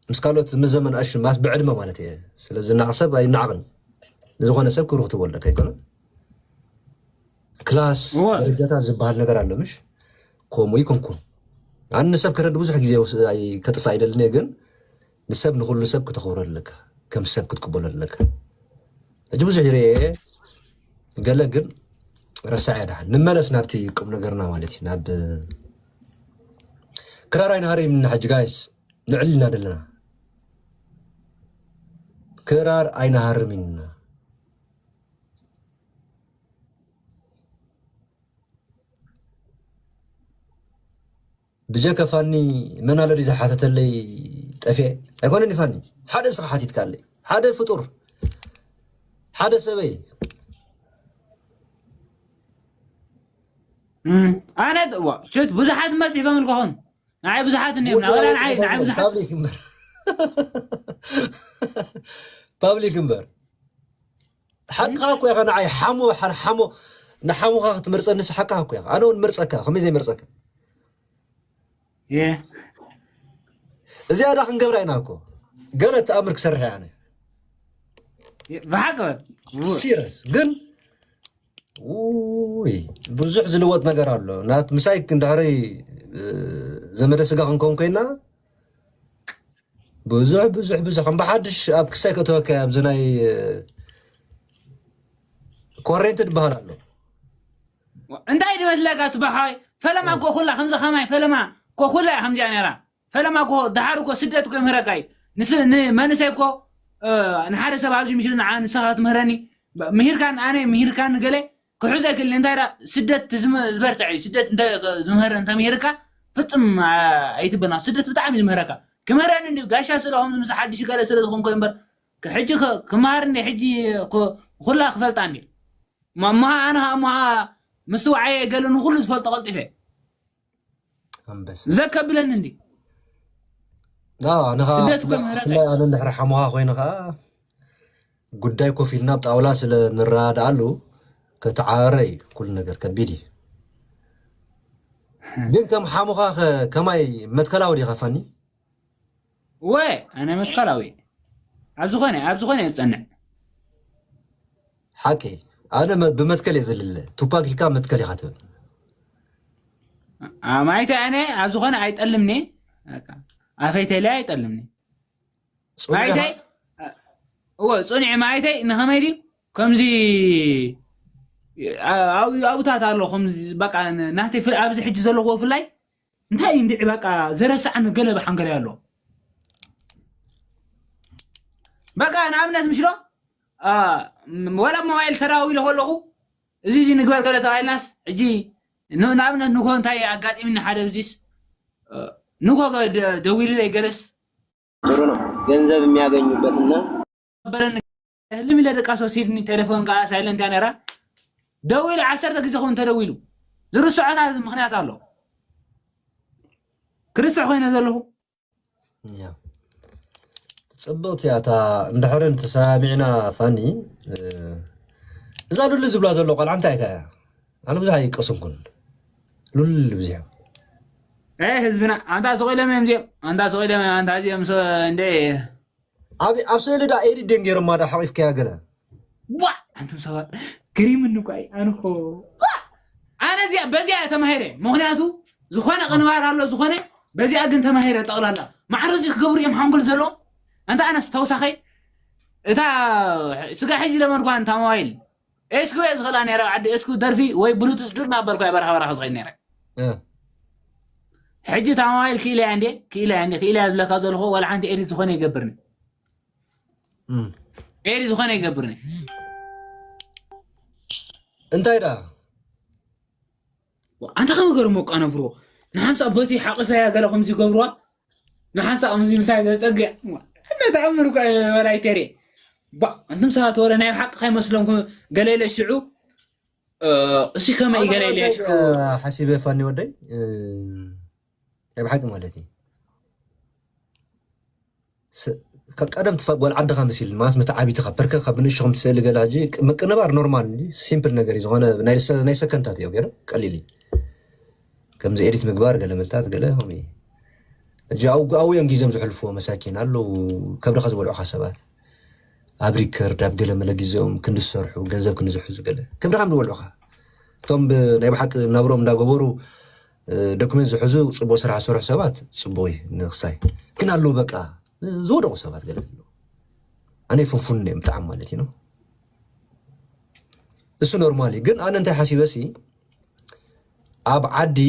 ምስ ካልኦት ምስ ዘመን ኣሽማት ብዕድመ ማለት እየ ስለ ዝናቕ ሰብ ኣይናዕቕን ንዝኾነ ሰብ ክብሪ ክትቦለካ ኣይኮነን ክላስ እወ። ደረጃታት ዝበሃል ነገር ኣሎ ምሽ ከምኡ ይኮንኩን ኣነ ንሰብ ክረድ ብዙሕ ግዜ ወስ- ኣይ- ከጥፋ ኣይደልን እየ ግን ንሰብ ንኩሉ ሰብ ክተኽብሮ ኣለካ ከም ሰብ ክትቅበሎ ኣለካ ሕጂ ብዙሕ ይርኤ ገለ ግን ረሳዕ ያዳሓን ንመለስ ናብቲ ቁም ነገርና ማለት እዩ ናብ ክራር ኣይንሃርም ኢና ሕጂ ጋይስ ንዕልና ዘለና ክራር ኣይንሃርም ኢና ብጀከ ፋኒ መን ኣሎ ድዩ ዝሓተተለይ ጠፍኤ ኣይኮነን ፋኒ ሓደ እስኻ ሓቲትካለይ ሓደ ፍጡር ሓደ ሰበይ ኣነ ሽት ብዙሓት መፅሒፎም ልኮኹም ንዓይ ብዙሓት እኒኦም ናበላ ንዓይ ንዓይ ብዙሓት ፓብሊክ እምበር ፓብሊክ እምበር ሓቅኻ እኮ ኢኻ ንዓይ ሓሞ ሓር ሓሞ ንሓሙኻ ክትመርፀ ንስ ሓቅኻ እኮ ኢኻ ኣነ እውን መርፀካ ከመይ ዘይመርፀካ እዚኣ ዳ ክንገብራ ኢና እኮ ገለ ተኣምር ክሰርሕ ኣነ ብሓቂ ሲረስ ግን ውይ ብዙሕ ዝልወጥ ነገር ኣሎ ናት ምሳይ ክንድሕሪ ዘመደ ስጋ ክንከውን ኮይና ብዙሕ ብዙሕ ብዙሕ ከም ብሓድሽ ኣብ ክሳይ ከተወከ ኣብዚ ናይ ኮሬንት ዝበሃል ኣሎ እንታይ ድመስለካ ትበሓዋይ ፈለማ እኮ ኩላ ከምዚ ከማይ ፈለማ እኮ ኩላ እያ ከምዚኣ ነራ ፈለማ እኮ ደሓር እኮ ስደት እኮ ይምህረካ እዩ ንመንእሰይ እኮ ንሓደ ሰብ ኣብዚ ምሽሪ ንዓ ንስኻ ትምህረኒ ምሂርካን ኣነ ምሂርካን ገለ ክሕዞ ኣይክእል እንታይ ዳ ስደት ዝበርትዕ እዩ ስደት ዝምህር እንተምሂርካ ፍፅም ኣይትበና ስደት ብጣዕሚ ዝምህረካ ክምህረኒ እንዲ ጋሻ ስለ ከምዚ ምስ ሓድሽ ገለ ስለ ዝኾንኮ እምበር ሕጂ ክመሃር እንዲ ሕጂ ኩላ ክፈልጣ እንዲ እሞ ኣነ እሞ ምስትውዓየ ገለ ንኩሉ ዝፈልጦ ቀልጢፈ ኣንበስ ዘከብለኒ እንዲ ኣዎ፣ ኣነ ኸዓ ስደት እኮ ብፍላይ ምህረት ብፍላይ ኣነ እንድሕር ሓሙኻ ኮይነ ኸዓ ጉዳይ ኮፍ ኢልና ኣብ ጣውላ ስለ ንረዳዳኣሉ ከተዓራረ እዩ ኩሉ ነገር ከቢድ እዩ ግን ከም ሓሙኻ ኸ ከማይ መትከላዊ ዲኻ ፋኒ ወ ኣነ መትከላዊ ኣብ ዝኾነ ኣብ ዝኾነ እየ ዝፀንዕ ሓቂ ኣነ መ- ብመትከል እየ ዝልለ ቱፓክ ኢልካ መትከል ኢኻ ትብል ማይተ ኣነ ኣብ ዝኾነ ኣይጠልምኒ ኣፈይተለ ኣይጠልምኒ ጽኑዕ ኢኻ። ማይተይ እወ ፅኑዕ ማይተይ ንኸመይ ድዩ ከምዚ ኣብታት ኣሎ ከምዚ በቃ ናተይ ፍል ኣብዚ ሕጂ ዘለኹዎ ፍላይ እንታይ እዩ እንድዒ በቃ ዘረስዓኒ ገለ ብሓንገለ ኣሎ በቃ ንኣብነት ምሽሎ ወላ ሞባይል ተዳዊለ ከለኹ እዚ እዚ ንግበር ገለ ተባሂልናስ ሕጂ ንኣብነት ንኮ እንታይ ኣጋጢምኒ ሓደ ብዚስ ንኮ ደዊልለይ ገለስ ጥሩ ነው። ገንዘብ የሚያገኙበትና በለኒ ህልም ኢለ ደቃስ ወሲድኒ ቴሌፎን ከዓ ሳይለንት እያ ነራ ደዊሉ ዓሰርተ ግዜ ኸውን ተደዊሉ ዝርስዖታ ምክንያት ኣሎ ክርስዕ ኮይነ ዘለኹ ፅብቕቲ እያ እታ እንድሕርን ተሰማሚዕና ፋኒ እዛ ሉሊ ዝብላ ዘሎ ቆልዓ እንታይ ከ ኣነ ብዙሕ ኣይቀስንኩን ሉሊ ብዙሕ ህዝብና ኣንታ ስቕ ኢሎም እዮም እዚኦም ኣንታ ስቕ ኢሎም እዮም ኣንታ እዚኦም እንደ ኣብ ኣብ ስእሊ ዳ ኤዲት ደንጌሮማ ዳ ሓቂፍካያ ገለ ዋ ኣንቱም ሰባት ገሪምኒ እኳ እዩ ኣነ እኮ ዋ! ኣነ እዚኣ በዚኣ እየ ተማሂረ ምክንያቱ ዝኾነ ቅንባር ኣሎ ዝኾነ በዚኣ ግን ተማሂረ ጠቕላላ ማዕረ እዚ ክገብሩ እዮም ሓንጎል ዘለዎም ኣንታ ኣነስ ተወሳኸይ እታ ስጋ ሕጂ ለመድኳ እንታ ሞባይል ኤስኩ እየ ዝኽእላ ነረ ዓዲ ኤስኩ ደርፊ ወይ ብሉቱስ ዱር እናበልኳ በረኻ በረኻ ዝኸይድ ነረ ሕጂ እታ ሞባይል ክኢለያ እንዴ ክኢለያ እንዴ ክኢለያ ዝብለካ ዘለኹ ዋላ ሓንቲ ኤዲት ዝኾነ ይገብርኒ ኤሪ ዝኾነ ይገብርኒ እንታይ ደኣ ኣንታ ከመ ገርሞ ቃ ነብሮ ንሓንሳእ በቲ ሓቂፈያ ገለ ከምዚ ይገብርዋ ንሓንሳእ ከምዚ ምሳይ ዘፀግዕ እንደ ተኣምር እኳ ወላ ይተርየ ባ እንቱም ሰባት ወረ ናይ ሓቂ ከይመስሎም ገለ ኢለ ሽዑ እ፣ እሲ ከመይ ገለ ኢለ ሓሲበ ፋኒ ወደይ፣ እ፣ ናይ ብሓቂ ማለት እዩ። ስ-፣ ካብ ቀደም ትፋ-፣ ጓል ዓድኻ መሲል ማስ መተዓቢትኻ ፐርከ ካብ ብንእሽኹም ትስእሊ ገለ ሕጂ ቅ-፣ ምቅንባር ኖርማል እንዲ ሲምፕል ነገር እዩ። ዝኾነ ናይ ሰ-፣ ናይ ሰከንታት እዮም ገለ ቀሊል እዩ። ከምዚ ኤዲት ምግባር ገለ መልታት ገለ ከምኡ እዩ። ሕጂ ኣብኡ ኣብኡ እዮም ግዜም ዝሕልፍዎ መሳኪን ኣለዉ ከብድኻ ዝበልዑኻ ሰባት። ኣብ ሪከርድ ኣብ ገለ መለ ግዜኦም ክንዲ ዝሰርሑ ገንዘብ ክንዲ ዝሕዙ ገለ ከብድኻ ዝበልዑኻ። እቶም ብ-፣ ናይ ብሓቂ ናብሮም እንዳገበሩ፣ እ፣ ዶክመንት ዝሕዙ ጽቡቕ ስራሕ ዝሰርሑ ሰባት ጽቡቕ እዩ ንክሳይ። ግን ኣለዉ በቃ ዝወደቑ ሰባት ገለ ኣለዉ። ኣነ ይፍንፉን እዮም ብጣዕሚ ማለት እዩ ነው። እሱ ኖርማል እዩ። ግን ኣነ እንታይ ሓሲበ ሲ ኣብ ዓዲ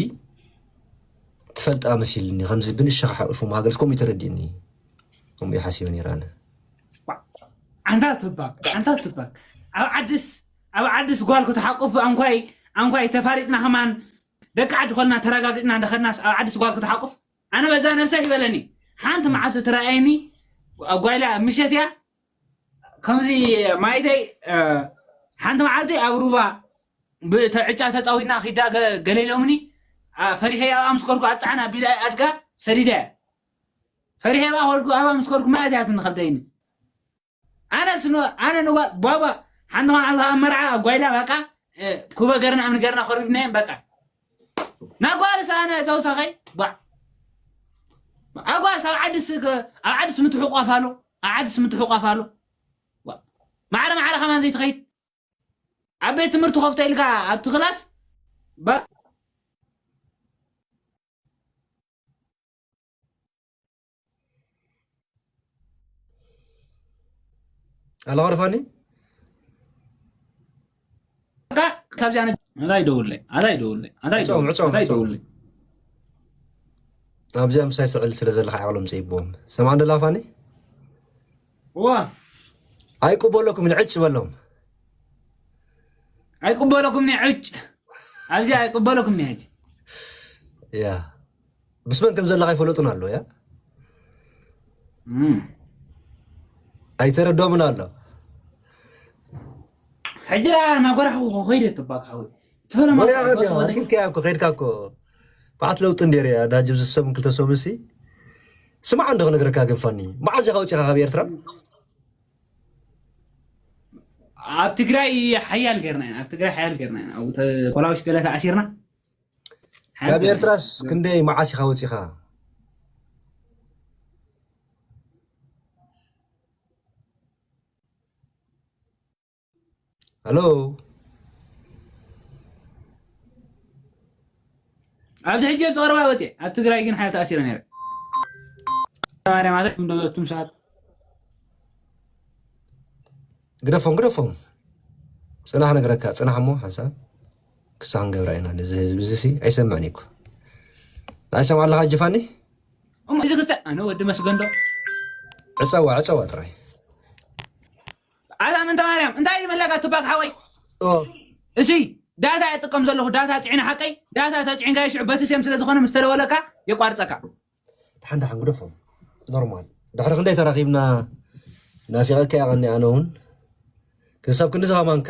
ትፈልጣ መሲልኒ ከምዚ ብንእሽኻ ሓቂፎም ሃገርስ ከምኡ እዩ ተረዲእኒ። ከምኡ እዩ ሓሲበ ነይረ ኣነ። ኣንታ ትባክ ኣንታ ትባክ ኣብ ዓድስ ኣብ ዓድስ ጓል ክትሓቁፍ ኣንኳይ ኣንኳይ ተፋሪጥና ከማን ደቂ ዓዲ ኮልና ተረጋጊጽና እንደኸድናስ ኣብ ዓድስ ጓል ክትሓቁፍ ኣነ በዛ ነብሰ ይበለኒ ሓንቲ መዓልቲ ትረኣየኒ ጓይላ ምሸት እያ ከምዚ ማይተይ ሓንቲ መዓልቲ ኣብ ሩባ ብተዕጫ ተፃዊትና ኪዳ ገለ ኢሎምኒ ፈሪሐ ኣብኣ ምስ ከድኩ ኣፃዕና ቢላ ኣድጋ ሰዲዳ እያ ፈሪሐ ኣብኣ ከድኩ ኣብኣ ምስ ከድኩ ማለት እያ ትንኸብደይኒ ኣነ ስኖ ኣነ ንጓል ቧቧ ሓንቲ መዓልቲ ኣብ መርዓ ኣብ ጓይላ በቃ ኩበ ገርና እምኒ ገርና ከርቢብናዮም በቃ ናጓልስ ኣነ ተውሳኸይ ቧዕ ኣጓልስ ኣብ ዓድስ ኣብ ዓድስ ምትሕቋፍ ኣሎ ኣብ ዓድስ ምትሕቋፍ ኣሎ ማዕረ ማዕረ ከማን ዘይትኸይድ ኣብ ቤት ትምህርቲ ኮፍተ ኢልካ ኣብቲ ክላስ ኣለኻ ዶ ፋኒ? ካብዚኣ ኣታ ይደውለይ ኣታ ይደውለይ ኣታ ዕጾም፣ ዕጾም፣ ኣታ ዕጾም። ይደውለይ ኣብዚኣ ምሳይ ስዕል ስለ ዘለኻ ዓቕሎም ጸይብዎም። ሰምዓ እንዶ ኣለኻ ፋኒ? እዋ ኣይቅበለኩም ንዕጭ በሎም። ኣይቅበለኩም ኒ ዕጭ ኣብዚኣ ኣይቅበለኩም ኒ ሕጂ ያ ምስ መን ከም ዘለኻ ይፈለጡን ኣሎ ያ እም። ኣይተረዶምን ኣሎ። ሕጂ ደኣ ናጎራኹ ከይደ ትባክ ሓወይ ትፈለማ ወዲያ ወዲያ ወዲያ እኮ ከይድካ እኮ በዓት ለውጢ እንዴር እያ ዳጅብ ዝሰሙን ክልተ ሰሙን ሲ ስማዕ እንዶ ክነግረካ ግን ፋኒ መዓዝ ኢኻ ወፂኻ ካብ ኤርትራ ኣብ ትግራይ ሓያል ገርና ኢና ኣብ ትግራይ ሓያል ገርና ኢና ኣብኡ ተ- ፖላዊስ ገለ ተኣሲርና ሓያል ካብ ገርና ኢና። ኤርትራስ ክንደይ መዓስ ኢኻ ወፂኻ ኣሎ ኣብዚ ሕጂ ኣብ ዝቐረባ ወፅእ ኣብ ትግራይ ግን ሓያል ተኣሲረ ነረ ማርያም ኣትም ሰባት ግደፎም ግደፎም ፅናሕ ነግረካ ፅናሕ እሞ ሓንሳብ ክሳ ክንገብራ ኢና ነዚ ህዝቢ እዚ ሲ ኣይሰምዕን እኮ ኣይሰምዓ ኣለካ ጅፋኒ እሞ እዚ ክስተ ኣነ ወዲ መስገንዶ ዕፀዋ ዕፀዋ ጥራይ ኣታ ምንተ ማርያም እንታይ እዩ መለካ ትባክ ሓወይ ኦ እሲ ዳታ እጥቀም ዘለኹ ዳታ ፅዒነ ሓቀይ ዳታ ተፅዒንካ ይሽዑ በቲ ሴም ስለ ዝኾነ ምስ ተደወለካ የቋርፀካ ሓንዳ ሓንግደፎም ኖርማል ድሕሪ ክንደይ ተራኺብና ናፊቐካ ያቐኒ ኣነ እውን ክሳብ ክንዲ ዝኸማን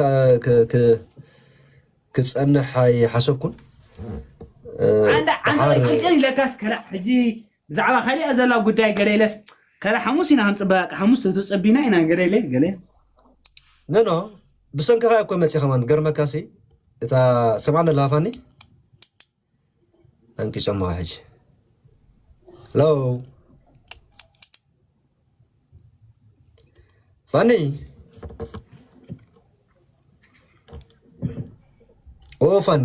ክፀንሕ ኣይሓሰብኩን ኣንዳ ኣንዳ ኣይቀን ኢለካስ ከላ ሕጂ ብዛዕባ ካሊኣ ዘላ ጉዳይ ገለ ኢለስ ከላ ሓሙስ ኢና ክንፅበያ ሓሙስ ተፀቢና ኢና ገለ ኢለ ገለ ነኖ ብሰንክኻ እኮ መፅእ ከማን ገርመካሲ እታ ሰማዕና ለሃፋኒ ኣንቂጾም ሕጂ ሄሎ ፋኒ ኦ ፋኒ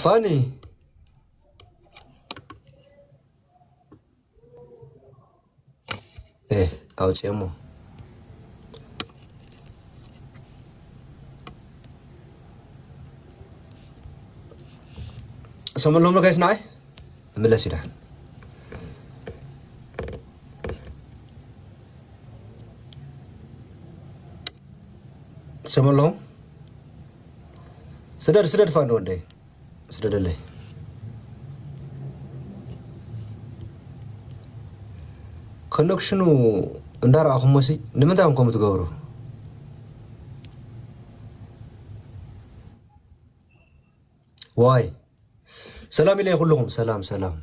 ፋኒ እ ኣውፅኦሞ ሰመሎም ጋይስ ንዓይ ምለስ ይዳን ሰመሎም ስደድ ስደድ ፋን ወደይ ስደደለይ ኮኔክሽኑ እንዳረኣኹሞሲ ንምንታይ እዮም ከምኡ ትገብሩ? ዋይ። ሰላም ኢለይ ኩልኹም፣ ሰላም፣ ሰላም።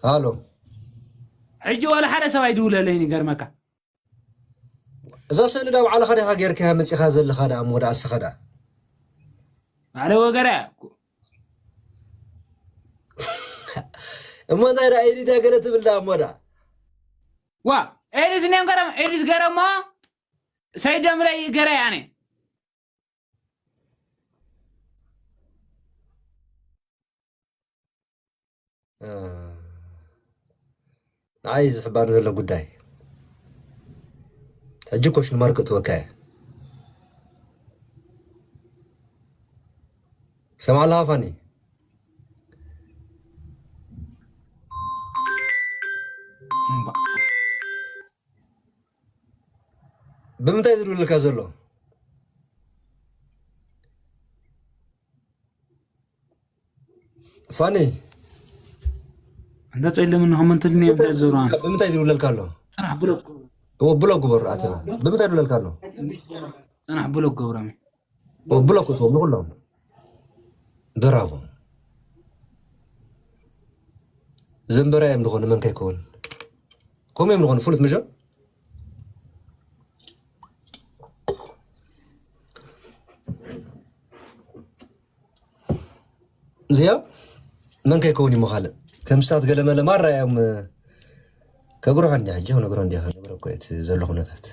ሃሎ። ሕጂ ዋላ ሓደ ሰብ ኣይድውለለይን፣ ይገርመካ። እዛ ስእሊ ዳ ባዕልኻ ዲኻ ጌርካያ መጺኻ ዘለኻ ደኣ እሞ ደኣ እስኻ ደኣ? ባዕለ ወገራ። እሞ እንታይ ደኣ ኤዲት እያ ገለ ትብል ደኣ እሞ ደኣ? ዋ፣ ኤዲት እኒኦም ገረም፣ ኤዲት ገረማ፣ ሰይድ ደምለይ ገረ ያኔ። እ፣ ንዓይ ዝሕባን ዘሎ ጉዳይ። ሕጂ ኮሽን ማርክ እትወካ እየ። ሰምዓ ኣለኻ ፋኒ? እምባ። ብምንታይ ዝድውለልካ ዘሎ? ፋኒ። እንዳ ጸለምን ንኸመንትልኒ እዮም ዝዘሩና። ብምንታይ ዝድውለልካ ኣሎ? ጽናሕ ብሎክ። እዎ፣ ብሎክ ግበሩ ኣተና። ብምንታይ ዝድውለልካ ኣሎ? ጽናሕ ብሎክ ገብሮም። እዎ፣ ብሎክ እትዎም ንኹሎም። ብራቮ። ዘንበራ እዮም ዝኾኑ፣ መን ከይከውን? ከምኡ እዮም ዝኾኑ፣ ፍሉጥ ምሽ? እዚኣ መን ከይከውን እዩ ካልእ? ከም ሳት ገለመለ ማራ እዮም። ከግርሖ እንዲያ ሕጂ ክነግሮ እንዲያ ክነግሮ እኮ እቲ ዘሎ ኩነታት።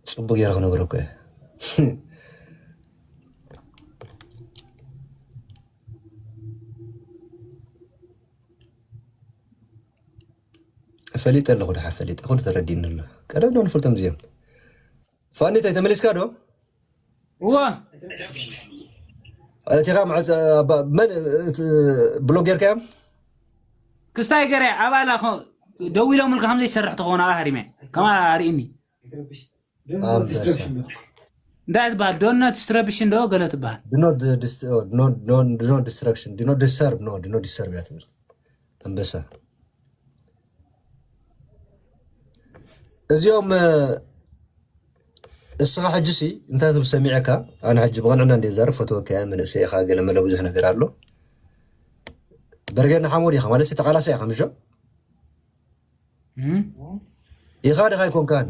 ጽቡቅ ገይረ ክነግሮ እኮ እየ። ፈሊጠ ኣለኹ፣ ደሓ ፈሊጠ፣ ኩሉ ተረዲእኒ ኣሎ። ቀደም ዶ ንፈልጦም እዚኦም? ፋኒታይ ተመሊስካ ዶ? እዋ። እቲ ኻ መዓዝ፣ ባ-፣ መን፣ እቲ ብሎግ ጌርካዮም? ክስታይ ገረ ኣባላ ኸ-፣ ደዊሎምልካ ከም ዘይሰርሕ ትኸውን ኣባ ሃሪመ። ከማ ኣርእኒ። ኣንበሳ። እንታይ ትበሃል? ዶኖት ስትረብሽን ዶ ገለ ትበሃል? Do not dis-, oh, no, no, do not destruction. Do not disturb. No, do not disturb እያ ትብል። ኣንበሳ። እዚኦም፣ እ፣ እስኻ ሕጂ ሲ እንታይ ትብል ሰሚዐካ? ኣነ ሕጂ ብቐንዕና እንደ ዛረብ ፈትወካ እየ፣ መንእሰይ ኢኻ፣ ገለ መለ ብዙሕ ነገር ኣሎ። በርገና ሓሞድ ኢኻ ማለት ተቓላሳይ ኢኻ፣ ምሽ? እም? ኢኻ ዲኻ ኣይኮንካን?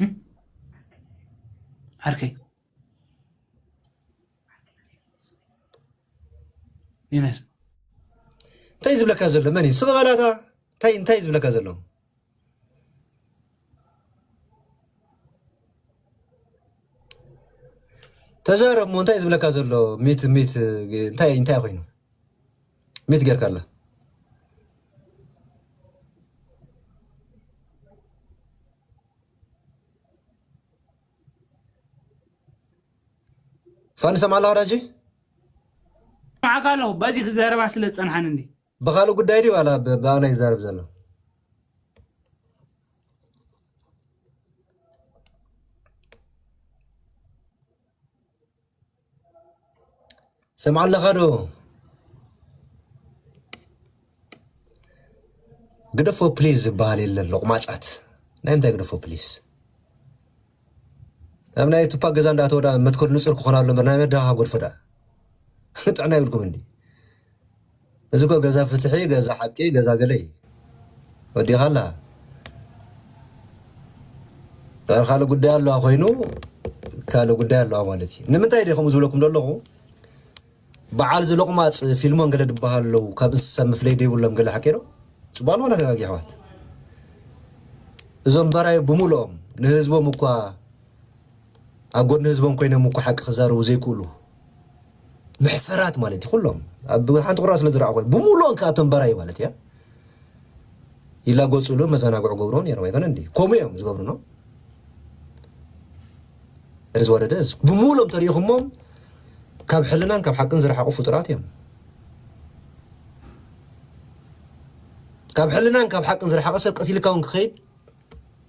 እም? ዓርከይ። ይነስ። እንታይ ዝብለካ ዘሎ? መን እዩ? ስቕ በላታ። እንታይ፣ እንታይ ዝብለካ ዘሎ? ተዛረብ እሞ፣ እንታይ ዝብለካ ዘሎ? ሚት፣ ሚት፣ እንታይ፣ እንታይ ኮይኑ? ሚት ጌርካ ኣላ። ፋኒ ሰምዓ ኣለኻ ዳጂ? መዓካ ኣለኹ፣ በዚ ክዛረባ ስለ ዝጸንሓን እንዲ። ብኻልእ ጉዳይ ድዩ ዋላ ብ-፣ ብኣና ይዛረብ ዘሎ? ሰምዓ ኣለኻ ዶ? ግደፎ ፕሊዝ ዝበሃል የለን፣ ሎቕማጻት። ናይ ምንታይ ግደፎ ፕሊዝ? ኣብ ናይ ቱፓክ ገዛ እንዳኣተወ ደኣ መትከሉ ንጹር ክኾን ኣሎ እምበር ናይ መዳኻ ጎድፎ ደኣ። ጥዕና ይብልኩም እንዲ። እዚ እኮ ገዛ ፍትሒ፣ ገዛ ሓቂ፣ ገዛ ገለ እዩ። ወዲኻ ኣላ። ድሕር ካልእ ጉዳይ ኣለዋ ኮይኑ፣ ካልእ ጉዳይ ኣለዋ ማለት እዩ። ንምንታይ ድየ ከምኡ ዝብለኩም ዘለኹ? በዓል እዚ ሎቕማጽ ፊልሞን ገለ ዝበሃሉ ኣለዉ፣ ካብ እንስሳ መፍለይ ዘይብሎም ገለ ሓቂ ዶ? ጽቡቕ ኣለዎ ናተጋጊ ኣሕዋት። እዞም በራዩ ብምልኦም ንህዝቦም እኳ ኣብ ጎድኒ ህዝቦም ኮይኖም እኮ ሓቂ ክዛረቡ ዘይክእሉ መሕፈራት ማለት እዩ። ኩሎም ኣብ ሓንቲ ቁራጽ ስለ ዝረኣኹ ብምሉኦም ከኣ እቶም በራይ ማለት እያ ይላጎጽሉ መዘናግዑ ገብርዎ ነይሮም ኣይኮነ እንዲ ከምኡ እዮም ዝገብሩ ነው። ርዝ ወረደ እዝ ብምሉኦም ተሪኢኹሞም ካብ ሕልናን ካብ ሓቅን ዝረሓቑ ፍጡራት እዮም። ካብ ሕልናን ካብ ሓቅን ዝረሓቐ ሰብ ቀቲልካ እውን ክኸይድ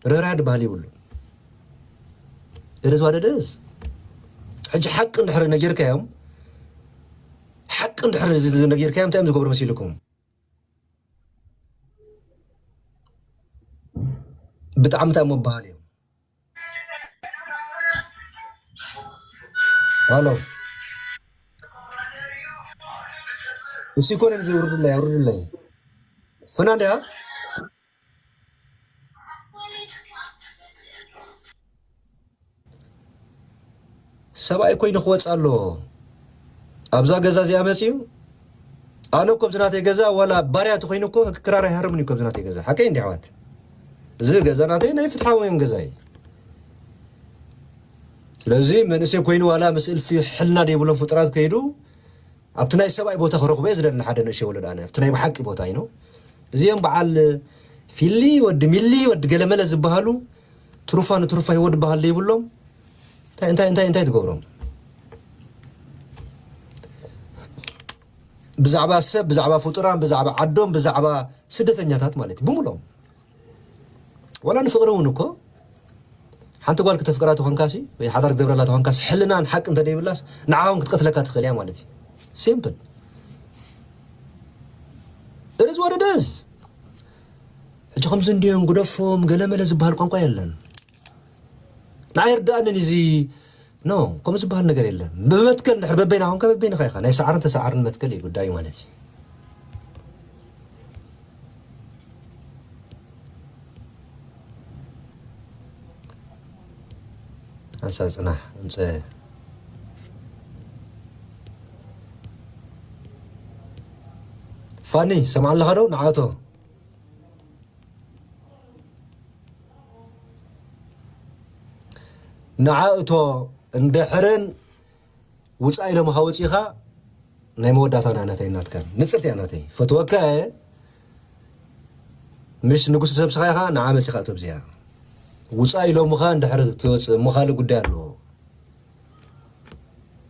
ርህራህ ዝበሃል ይብሉ። ደደዝ ዋደደዝ። ሕጂ ሓቂ እንድሕር ነጊርካዮም፣ ሓቂ እንድሕር ነጊርካዮም እንታይ እዮም ዝገብሩ መሲልኩም? ብጣዕሚ እንታይ መባሃል እዮም። ሃሎ፣ እሱ ይኮነ እዚ ውርድላይ ውርድላይ ፍና እንዲያ። ሰብኣይ ኮይኑ ክወፅ ኣለዎ። ኣብዛ ገዛ እዚኣ መፅዩ፣ ኣነ እኮ ኣብዚ ናተይ ገዛ ዋላ ባርያ ተኮይኑ እኮ ክራር ኣይሃርምን እዩ እኮ ኣብዚ ናተይ ገዛ። ሓቀይ እንዲ ኣሕዋት፣ እዚ ገዛ ናተይ ናይ ፍትሓዊ እዮም ገዛ እዩ። ስለዚ መንእሰይ ኮይኑ ዋላ ምስ እልፊ ሕልና ደይብሎም ፍጡራት ከይዱ ኣብቲ ናይ ሰብኣይ ቦታ ክረኽቦ እየ ዝደሊ። ሓደ ንእሸ ወለድ ኣነ ኣብቲ ናይ ብሓቂ ቦታ እዩ ነው። እዚኦም በዓል ፊሊ ወዲ ሚሊ ወዲ ገለመለ ዝበሃሉ ትሩፋ ንትሩፋ ህይወት በሃል ዘይብሎም እንታይ እንታይ እንታይ እንታይ ትገብሮም? ብዛዕባ ሰብ፣ ብዛዕባ ፍጡራን፣ ብዛዕባ ዓዶም፣ ብዛዕባ ስደተኛታት ማለት እዩ ብምሎም። ወላ ንፍቕሪ እውን እኮ ሓንቲ ጓል ክተፍቅራ ተኾንካሲ ወይ ሓዳር ክገብረላ ተኾንካሲ ሕልናን ሓቂ እንተደይብላስ ንዓ እውን ክትቀትለካ ትኽእል እያ ማለት እዩ። ሲምፕል። እርዝ ወደደዝ። ሕጂ ከምዚ እንዲዮም ግደፎም ገለመለ ዝበሃል ቋንቋ የለን። ንዓይ ርዳእንን እዚ ኖ፣ ከምኡ ዝበሃል ነገር የለን። ብመትከል እንድሕር በበይና ኮንካ በበይንኻ ኢኻ። ናይ ሰዓርን ተሰዓርን መትከል እዩ ጉዳዩ ማለት እዩ። ሓንሳብ ጽናሕ፣ ኣምጽእ። ፋኒ፣ ሰምዓ ኣለኻ ዶ? ንዓእቶ። ንዓእቶ፣ እንድሕርን ውጻእ ኢሎምኻ ወጺኻ፣ ናይ መወዳእታ ናናተይ ናትካን። ንጽርቲ እያ ናተይ። ፈትወካ እየ። ምሽ ንጉስ ሰብ ስኻ ኢኻ፣ ንዓ መጺኻ እቶ ብዚኣ። ውጻእ ኢሎምኻ እንድሕር ትወጽእ እሞ ካልእ ጉዳይ ኣለዎ።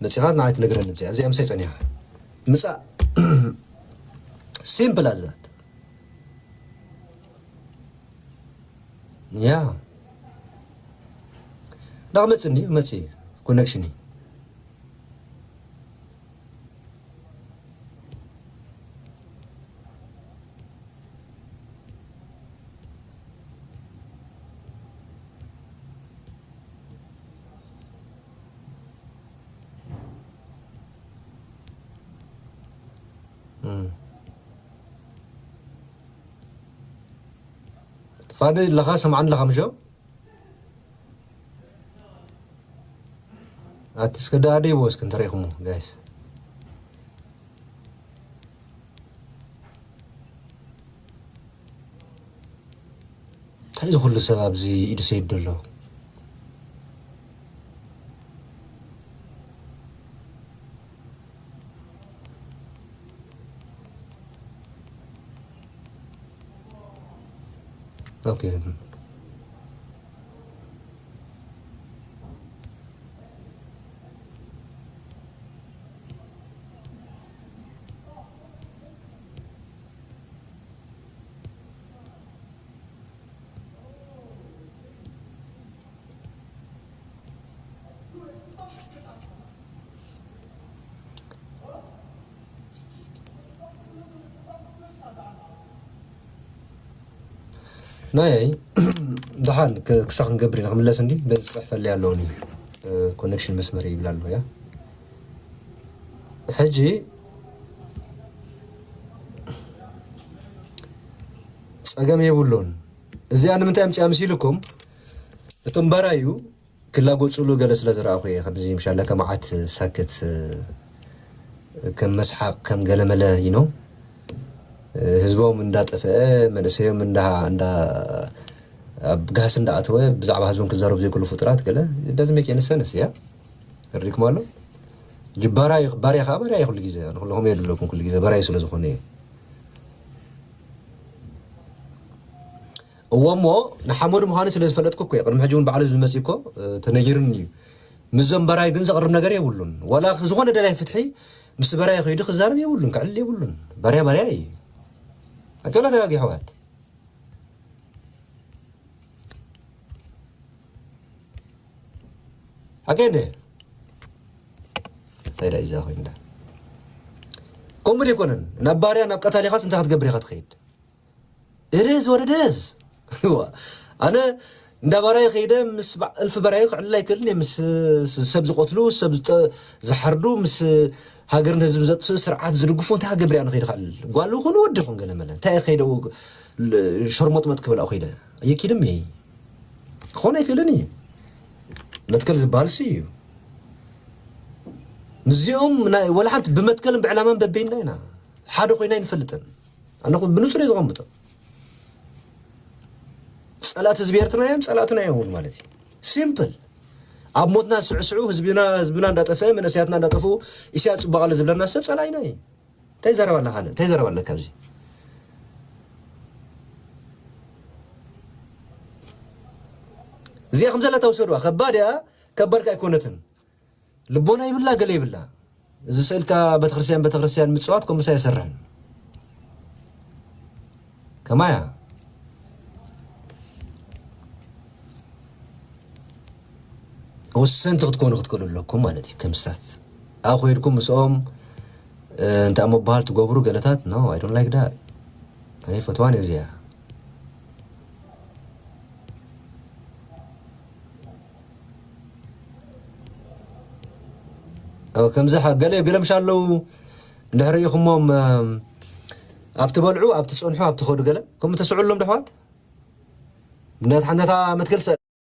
መጺኻ ንዓይ ትነግረኒ ብዚኣ። ኣብዚኣ ምሳይ ጸኒሓ። ምጻእ። ሲምፕል ኣዛት። ያ። ዳቕ መጽእ እንዲ መጽእ ኮኔክሽን እዩ። እም። ፋኒ ኣለኻ፣ ሰምዓኒ ኣለኻ ምሾ? ኣቲ እስከ ደኣ ደይቦ እስከ እንተረኢኹሞ ጋይስ። እንታይ እዚ ኩሉ ሰብ ኣብዚ ኢዱ ሰይድ ዘሎ? ኦኬ። ናይ ደሓን ክ- ክሳዕ ክንገብር ኢና፣ ክምለስ እንዲ በዚ ጽሕፈለይ ኣለውኒ። ኮኔክሽን መስመር ይብላ ኣለዎ እያ። ሕጂ ጸገም የብሉን። እዚኣ ንምንታይ ኣምጽኣ ምስ ኢልኩም፣ እቶም ባራዩ ክላጎጽሉ ገለ ስለ ዝረኣኹ እየ። ከምዚ ምሻለካ መዓት ሳክት ከም መስሓቕ ከም ገለመለ ኢኖ ህዝቦም እንዳጠፈአ መንእሰዮም እንዳ እንዳ ኣብ ጋህሲ እንዳኣተወ ብዛዕባ ህዝቦም ክዛረቡ ዘይክእሉ ፍጡራት ገለ ደዚ ሜክ ኤኒ ሰንስ እያ። ርኢኩም ኣሎ። ጅባራይ ባርያ ከዓ ባርያ እየ ኩሉ ግዜ። ንኩለኹም እየ ድብለኩም ኩሉ ግዜ ባርያ ስለ ዝኾነ እየ። እዎ እሞ ንሓመዱ ምዃኑ ስለ ዝፈለጥኩ እኮ እየ። ቅድሚ ሕጂ እውን ባዕሉ ዝመጽእ እኮ ተነጊሩኒ እዩ። ምስዞም በራይ ግን ዘቕርብ ነገር የብሉን። ዋላ ዝኾነ ደላይ ፍትሒ ምስ በራይ ከይዱ ክዛረብ የብሉን፣ ክዕልል የብሉን። ባርያ ባርያ እዩ። ኣከላ ተጋጊ ኣሕዋት። ሓቀይ እንደ እንታይ ዳ እዛ ኮይንዳ ከምኡ ደይኮነን። ናብ ባርያ ናብ ቀታሊኻስ እንታይ ክትገብር ኢኻ ትኸይድ? እርዝ ወደ ደዝ ኣነ እንዳ ባራይ ከይደ ምስ በዓ- እልፊ በራይ ክዕልል ኣይክእልን እየ። ምስ ስ- ሰብ ዝቆትሉ ሰብ ዝጠ- ዝሓርዱ ምስ ሃገርን ህዝቢ ዘጥፍእ ስርዓት ዝድግፉ እንታይ ሃገብር እያ ንኸይድ ኻል ጓል ኹን ወዲ ኹን ገለ መለ እንታይ ከይደ ሸርሞጥመጥ ክብል ከይደ ይኪድም እየ ክኾን ኣይክእልን እዩ። መትከል ዝበሃል ሲ እዩ። ምስዚኦም ናይ ወላ ሓንቲ ብመትከልን ብዕላማን በበይና ኢና ሓደ ኮይና ኣይንፈልጥን። ኣነ ብንጹር እየ ዘቐምጦ። ጸላእቲ ህዝቢ ኤርትራ እዮም፣ ጸላእትና እዮም እውን ማለት እዩ። ሲምፕል። ኣብ ሞትና ስዕስዑ ህዝብና ህዝብና እንዳጠፈ መንእሰያትና እንዳጠፉ ኢሳያስ ጽቡቕ ኣሎ ዝብለና ሰብ ጸላኢና እዩ። እንታይ ዘረባ ኣለካ ኣለ እንታይ ዘረባ ኣለካ ኣብዚ? እዚኣ ከም ዘላ ተውሰድዋ ከባድ እያ። ከባድ ከ ኣይኮነትን። ልቦና ይብላ ገለ ይብላ። እዚ ስእልካ ቤተክርስትያን ቤተክርስትያን ምጽዋት ከምሳ የሰርሕን ከማያ ወሰንቲ ክትኮኑ ክትክእሉ ኣለኩም ማለት እዩ። ከምስታት ኣብ ኮይድኩም ምስኦም እንታይ መባሃል ትገብሩ ገለታት no I don't like that። ኣነ ፈትዋን እዚያ ከምዚ ገለ ገለምሻ ኣለዉ እንድሕር ኢኹሞም ኣብ ትበልዑ ኣብ ትፀንሑ ኣብ ትኸዱ ገለ ከምኡ ተስዕሎም ደሕዋት ምክንያት ሓንዳታ መትከል